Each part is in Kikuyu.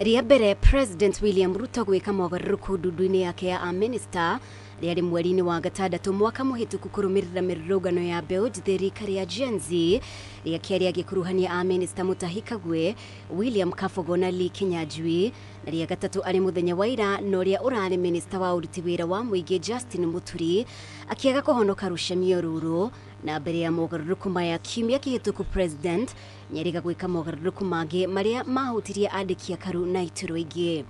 Rĩa mbere President William Ruto gwĩka mogarũrũku ndundu-inĩ yake ya amĩnĩsta rĩarĩ mweri-inĩ wa gatandatũ mwaka mũhĩtũku kũrũmĩrĩra mĩrũrũngano ya mbeũ njĩthĩ rika rĩa Gen Z. Rĩa kerĩ agĩkuruhania amĩnĩsta Mutahi Kagwe, William Kabogo na Lee Kinyanjui, na rĩa gatatũ arĩ mũthenya wa ira na ũrĩa ũrarĩ mĩnĩsta wa ũruti wĩra wa mũingĩ Justin Muturi akĩaga kũhonoka rũcemio rũrũ. Na mbere ya mogarũrũku maya kiumia kĩhĩtũku, President nĩerĩga gwĩka mogarũrũku mangĩ marĩa mahutirie andĩki akaru na iturwa ingĩ.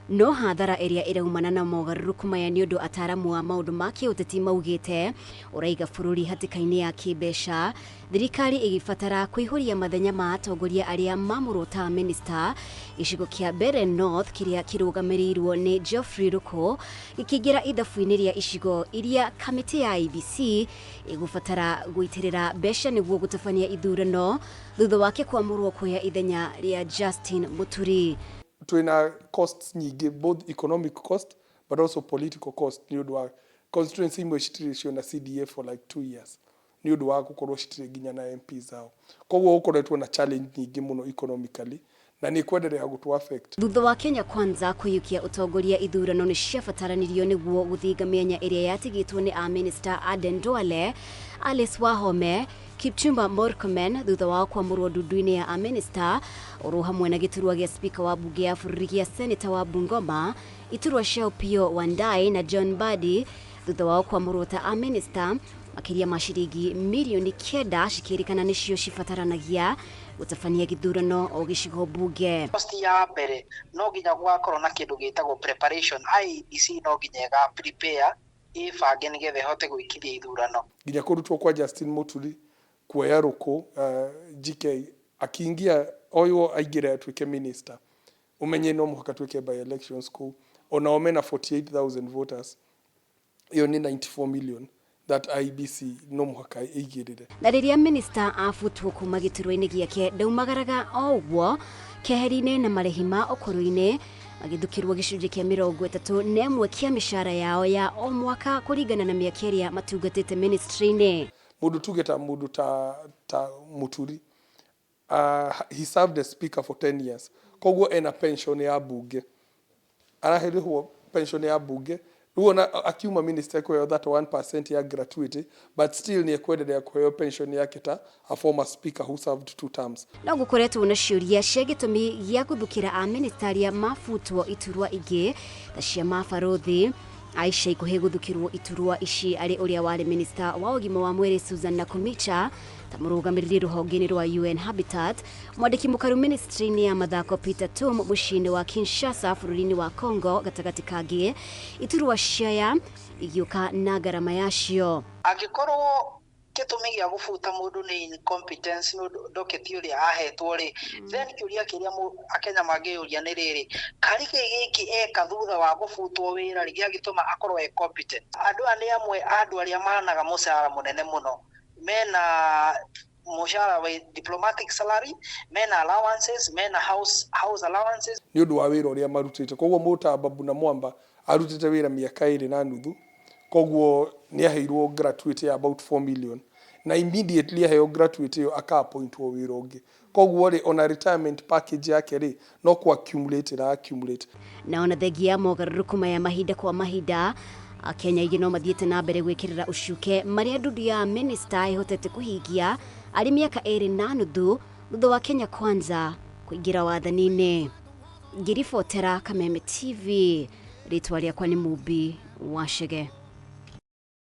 No hathara ĩrĩa ĩraumana na mogarũrũku maya nĩ ũndũ ataramu a maũndũ ma kĩũteti maugĩte ũraiga bũrũri hatĩka-inĩ ya kĩmbeca, thirikari ĩgĩbatara kũihũria mathenya ma atongoria arĩa mamũrwo ta minista. Gĩcigo kĩa Mbeere North kĩrĩa kĩrũgamĩrĩirwo nĩ Geoffrey Ruku gĩkĩingĩra ithabu-inĩ rĩa icigo iria kamĩtĩ ya IEBC ĩgũbatara gũitĩrĩra mbeca nĩguo gũtabania ithurano thutha wake kwamũrwo kuoya ithenya rĩa Justin Muturi. Twina costs nyingĩ, both economic cost but also political cost, nĩ ũndũ wa constituency imwe citirĩ ciona CDF for like 2 years nĩ ũndũ wa gũkorwo citirĩ nginya na MP zao. Koguo gũkoretwo na challenge nyingĩ mũno economically na nĩ kwenderea gũtũ affect. Thutha wa Kenya Kwanza kũiyũkia ũtongoria, ithurano nĩ ciabataranirio nĩguo gũthinga mĩanya ĩrĩa yatigĩtwo nĩ amĩnĩsta Aden Duale, Alice Wahome, Kipchumba Murkomen thutha wao kwamũrwo ndundu-inĩ ya amĩnĩsta, oro hamwe na gĩturwa gĩa spika wa bunge ya bũrũri gĩa seneta wa Bungoma, iturwa cia Opiyo Wandayi na John Mbadi thutha wao kwamũrwo ta amĩnĩsta. Makĩria ma ciringi mirioni 9 cikĩrĩkana nĩcio cibataranagia gũtabania gĩthurano o gĩcigo mbunge. Cost ya mbere, no nginya gũgakorwo na kĩndũ gĩtagwo preparation. IEBC no nginya ĩga prepare, ĩbange nĩgetha ĩhote gwĩkithia ithurano. Nginya kũrutwo kwa Justin Muturi, kuoya Ruku, GK akiingia oywo aingĩre atuĩke minister, umenye no mũhaka twĩke by elections kũu. Onao mena 48,000 voters, ĩyo nĩ 94 million that IEBC no mũhaka ĩigĩrĩre. Na rĩrĩa minista abutwo kuma gĩturwa-inĩ gĩake, ndaumagaraga o ũguo keheri-inĩ na marĩhi ma ũkũrũ-inĩ magĩthukĩrwo gĩcunjĩ kĩa 31 kĩa mĩcara yao ya o mwaka kũringana na mĩaka ĩrĩa matungatĩte ministry-inĩ. Mũndũ tuge ta mũndũ ta Muturi, he served as speaker for 10 years, koguo ena pension ya bunge, araherĩhwo pension ya bunge. Rĩu ona akiuma minister ekũheo 31% ya gratuity, but still nĩ ekwenderea kũheo pension yake ta a former speaker who served two terms. No gũkoretwo na ciũria cia gĩtũmi gĩa gũthukĩra amĩnĩsta arĩa mabutwo iturwa ingĩ ta cia mabarũthi. Aisha ikuhĩ gũthukĩrwo iturwa ici arĩ ũrĩa warĩ minista wa ũgima wa mwĩrĩ Susan Nakhumicha, ta mũrũgamĩrĩri rũhonge-inĩ rwa UN Habitat, mwandĩki mũkaru ministry-inĩ ya mathako Peter Tum mũciĩ-inĩ wa Kinshasa bũrũri-inĩ wa Congo gatagatĩ kangĩ. Iturwa ciaya igĩũka na ngarama yacio. Angĩkorwo gĩtũmi gĩa gũbuta mũndũ nĩ incompetence nĩ ũndũ ndoketi ũrĩa ahetwo rĩ, then kĩũria kĩrĩa akenya mangĩyũria nĩ rĩrĩ: karigĩ gĩkĩ eka thutha wa gũbutwo wĩra rĩ gĩagĩtũma akorwo e competent? Andũ aya nĩ amwe a andũ arĩa mahanaga mũcara mũnene mũno, mena mũcara wa diplomatic salary, mena allowances, mena house allowances. Nĩ ũndũ wa wĩra ũrĩa marutĩte. Koguo mũndũ ta Babu na Mwamba arutĩte wĩra mĩaka 2.5, koguo nĩ aheirwo gratuity ya about 4 million, na immediately aheo gratuity ĩyo aka appointwo wĩra ũngĩ. Koguo rĩ, ona retirement package yake rĩ, no ku accumulate ĩra accumulate. Na ona thengia ya mogarũrũku maya mahinda kwa mahinda, akenya aingĩ no mathiĩte na mbere gwĩkĩrĩra ũcuke marĩa ndundu ya minista ĩhotete kũhingia arĩ mĩaka 2.5 thutha wa Kenya Kwanza kũingĩra wathani-inĩ. Ngĩribotera Kameme TV, rĩtwa rĩakwa nĩ Mumbi wa Chege.